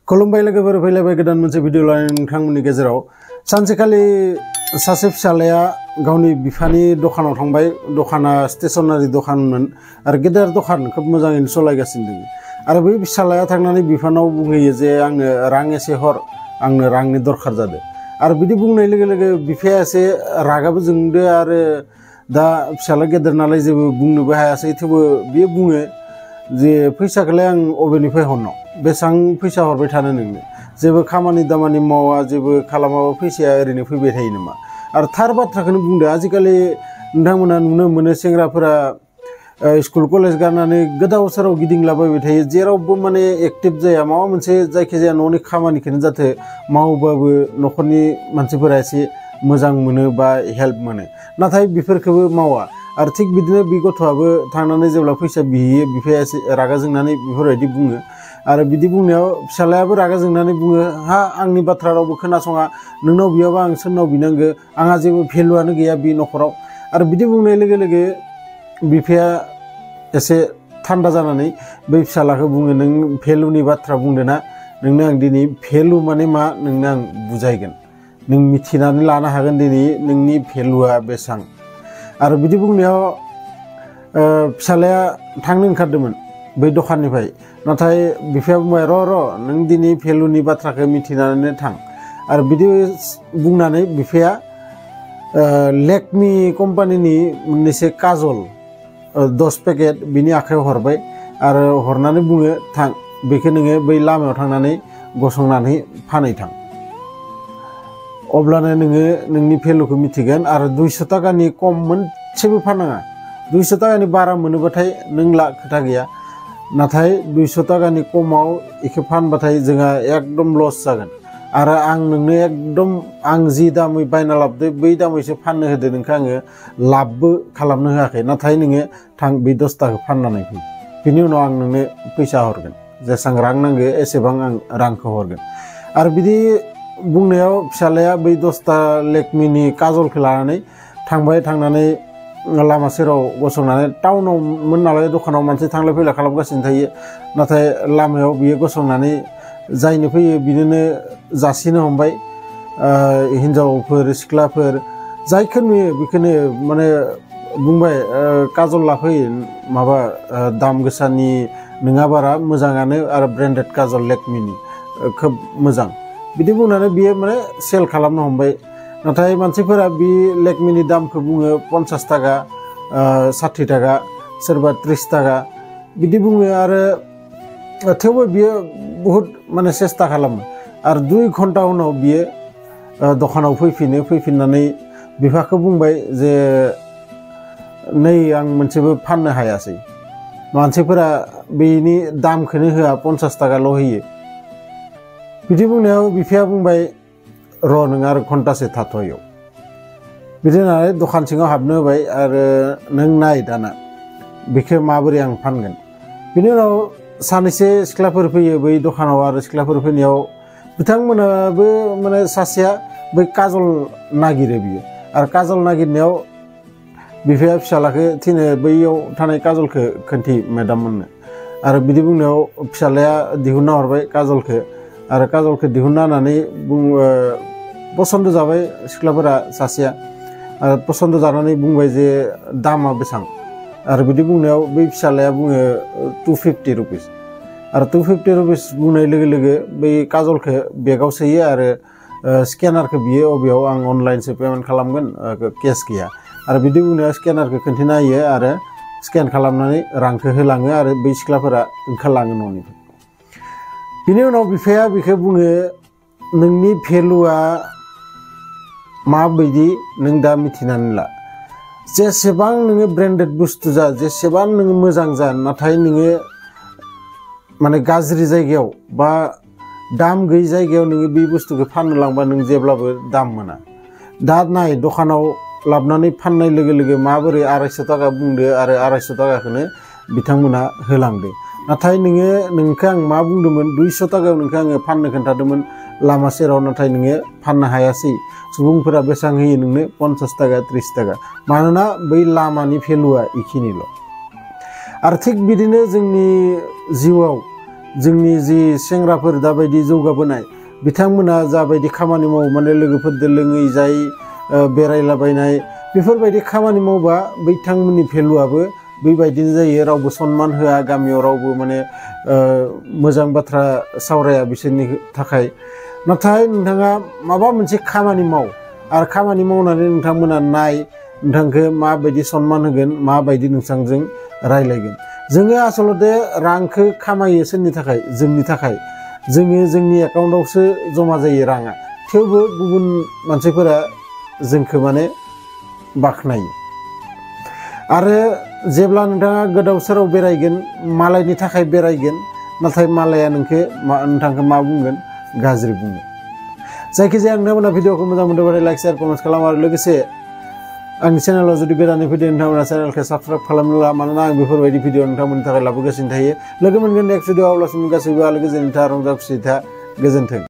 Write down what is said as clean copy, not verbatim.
खुलुमबाय लोगोफोर फैलायबाय गोदान मोनसे भिडिअ लानानै नोंथांमोननि गेजेराव सानसेखालि सासे फिसालाया गावनि बिफानि दखानाव थांबाय। दखाना स्टेशनारि दखानमोन आरो गेदेर दखान खोब मोजाङैनो सलायगासिनो दङ। आरो बै फिसालाया थांनानै बिफानाव बुंहैयो जे आंनो रां एसे हर, आंनो रांनि दरखार जादों। आरो बिदि बुंनाय लोगो लोगो बिफाया एसे रागाबो जोंदो आरो दा फिसाला गेदेर नालाय जेबो बुंनोबो हायासै। थेवबो बियो बुङो जे फैसाखौलाय आं अबेनिफ्राय हरनो, बेसेबां फैसा हरबाय थानो नोंनो, जेबो खामानि दामानि मावा जेबो खालामाबा फैसाया ओरैनो फैबाय थायो नामा। आरो थार बाथ्राखौनो बुंदो। आजिखालि नोंथांमोना नुनो मोनो सेंग्राफोरा स्कुल कलेज गारनानै गोदाव सोराव गिदिंलाबायबाय थायो, जेरावबो माने एक्टिभ जाया। माबा मोनसे जायखिजाया न'नि खामानिखौनो जाथे मावबाबो न'खरनि मानसिफोरा एसे मोजां मोनो बा हेल्प मोनो, नाथाय बेफोरखौबो मावा। आरो थिग बिदिनो बे गथ'आबो थांनानै जेब्ला फैसा बिहैयो बिफाया एसे रागा जोंनानै बेफोरबायदि बुङो। आरो बिदि बुंनायाव फिसालायाबो रागा जोंनानै बुङो, हा आंनि बाथ्रा रावबो खोनासङा, नोंनाव बियाबा आं सोरनाव बिनांगो, आंहा जेबो भेलुआनो गैया बे न'खराव। आरो बिदि बुंनाय लोगो लोगो बिफाया एसे थान्दा जानानै बै फिसालाखौ बुङो, नों भेलुनि बाथ्रा बुंदों ना, नोंनो आं दिनै भेलु माने मा नोंनो आं बुजायगोन, नों मिथिनानै लानो हागोन दिनै नोंनि भेलुआ बेसेबां। आरो बिदि बुंनायाव फिसालाया थांनो ओंखारदोंमोन बै दखाननिफ्राय, नाथाय बिफाया बुंबाय र' नों दिनै भेलुनि बाथ्राखौ मिथिनानै थां। आरो बिदि बुंनानै बिफाया लेकमि कम्पानिनि मोननैसो काजल 10 पेकेट बिनि आखायाव हरबाय आरो हरनानै बुङो, थां बेखौ नोङो बै लामायाव थांनानै गसंनानै फानहैथां, अब्लानो नोङो नोंनि भेलुखौ मिथिगोन। आरो 200 थाखानि खम मोनसेबो फाननाङा, 200 थाखानि बारा मोनोबाथाय नों ला खोथा गैया, नाथाय 200 थाखानि खमाव बेखौ फानबाथाय जोंहा एकदम लस जागोन। आरो आं नोंनो एकदम आं जि दामै बायना लाबोदो बै दामैसो फाननो होदो, नोंखौ आङो लाबबो खालामनो होआखै, नाथाय नोङो थां बे 10 थाखा फाननानै फै, बिनि उनाव आं नोंनो फैसा हरगोन, जेसेबां रां नांगौ एसेबां आं रांखौ हरगोन। आरो बिदि बुंनायाव फिसालाया बै 10टा लेकमिनि काजलखौ लानानै थांबाय। थांनानै लामा सेराव गसंनानै, टाउनावमोन नालाय दखानाव मानसि थांलाय फैलाय खालामगासिनो थायो, नाथाय लामायाव बियो गसंनानै जायनो फैयो बिदिनो जासिनो हमबाय। हिन्जावफोर सिख्लाफोर जायखौ नुयो बेखौनो माने बुंबाय, काजल लाफै, माबा दाम गोसानि नङा बारा मोजाङानो आरो ब्रेन्डेड काजल लेकमिनि खोब मोजां, बिदि बुंनानै बियो माने सेल खालामनो हमबाय। नाथाय मानसिफोरा बे लेकमिनि दामखौ बुङो 50 थाखा, 60 थाखा, सोरबा 30 थाखा बिदि बुङो। आरो थेवबो बियो बहुद माने सेस्था खालामो। आरो 2 घन्टा उनाव बियो दखानाव फैफिननानै बिफाखौ बुंबाय जे नै आं मोनसेबो फाननो हायासै, मानसिफोरा बेनि दामखौनो होआ, 50 थाखाल' होयो। बिदि बुंनायाव बिफाया बुंबाय, र' नों आरो घन्टासे थाथ'यो। बिदि होननानै दखान सिङाव हाबनो होबाय आरो नों नाय दाना बेखौ माबोरै आं फानगोन। बिनि उनाव सानैसो सिख्लाफोर फैयो बै दखानाव, आरो सिख्लाफोर फैनायाव बिथांमोनाबो माने सासेया बै काजल नागिरो बियो। आरो काजल नागिरनायाव बिफाया फिसालाखौ थिनो बैयाव थानाय काजलखौ खोन्थि मेडाम मोननो। आरो बिदि बुंनायाव फिसालाया दिहुनना हरबाय काजलखौ, आरो काजलखौ दिहुनना होनानै पसन्द जाबाय सिख्लाफोरा सासेया, आरो पसन्द जानानै बुंबाय जे दामा बेसेबां। आरो बिदि बुंनायाव बै फिसालाया बुङो 250 रुपिस। आरो 250 रुपिस बुंनाय लोगो लोगो बै काजलखौ बेगाव सोयो आरो स्केनारखौ बियो अबेयाव आं अनलाइनसो पेमेन्ट खालामगोन, केस गैया। आरो बिदि बुंनायाव स्केनारखौ खोन्थिना होयो आरो स्केन खालामनानै रांखौ होलाङो आरो बै सिख्लाफोरा ओंखारलाङो न'निफ्राय। बिनि उनाव बिफाया बेखौ बुङो, नोंनि भेलुआ माबायदि नों दा मिथिनानै ला। जेसेबां नोङो ब्रेन्डेड बुस्थु जा, जेसेबां नोङो मोजां जा, नाथाय नोङो माने गाज्रि जायगायाव बा दाम गैयि जायगायाव नोङो बे बुस्थुखौ फाननो लांबा नों जेब्लाबो दाम मोना। दा नाय दखानाव लाबोनानै फाननाय लोगो लोगो माबोरै 250 थाखा बुंदो आरो 250 थाखाखौनो बिथांमोना होलांदो। नाथाय नोंखौ आं मा बुंदोंमोन, 200 थाखायाव नोंखौ आङो फाननो खोन्थादोंमोन लामा सेराव, नाथाय नोङो फाननो हायासै। सुबुंफोरा बेसेबां होयो नोंनो, 50 थाखा 30 थाखा, मानोना बै लामानि भेलुआ इखिनिल'। आरो थिग बिदिनो जोंनि जिउआव जोंनि जि सेंग्राफोर दाबायदि जौगाबोनाय बिथांमोना जाबायदि खामानि मावो माने लोगोफोरजों लोङै जायै बेरायलाबायनाय बेफोरबायदि खामानि मावबा बिथांमोननि भेलुआबो बेबायदिनो जायो रावबो सनमान होआ गामियाव रावबो माने मोजां बाथ्रा सावराया बिसोरनि थाखाय नाथाय नोंथाङा माबा मोनसे खामानि माव आरो खामानि मावनानै नोंथांमोना नाय नोंथांखौ माबायदि सनमान होगोन माबायदि नोंथांजों रायलायगोन जोङो आसलते रांखौ खामायो सोरनि थाखाय जोंनि थाखाय जोङो जोंनि एकाउन्टआवसो जमा जायो राङा थेवबो गुबुन मानसिफोरा जोंखौ माने बाख्नायो आरो जेब्ला नोंथाङा गोदाव सोराव बेरायगोन मालायनि थाखाय बेरायगोन नाथाय मालाया नोंथांखौ मा बुंगोन गाज्रि बुङो जायखिजाया नोंथांमोना भिडिअखौ मोजां मोनदोंबाथाय लाइक शेयार कमेन्ट खालाम आरो लोगोसे आंनि चेनेलाव जुदि गोदानै फैदों नोंथांमोना चेनेलखौ साबस्क्राइब खालामनो ला मानोना आं बेफोरबायदि भिडिअ नोंथांमोननि थाखाय लाबोगासिनो थायो लोगो मोनगोन नेक्स्ट भिडिअ अब्लासिम गासैबो आलो गोजोनै था रंजा खुसि था गोजोन्थों।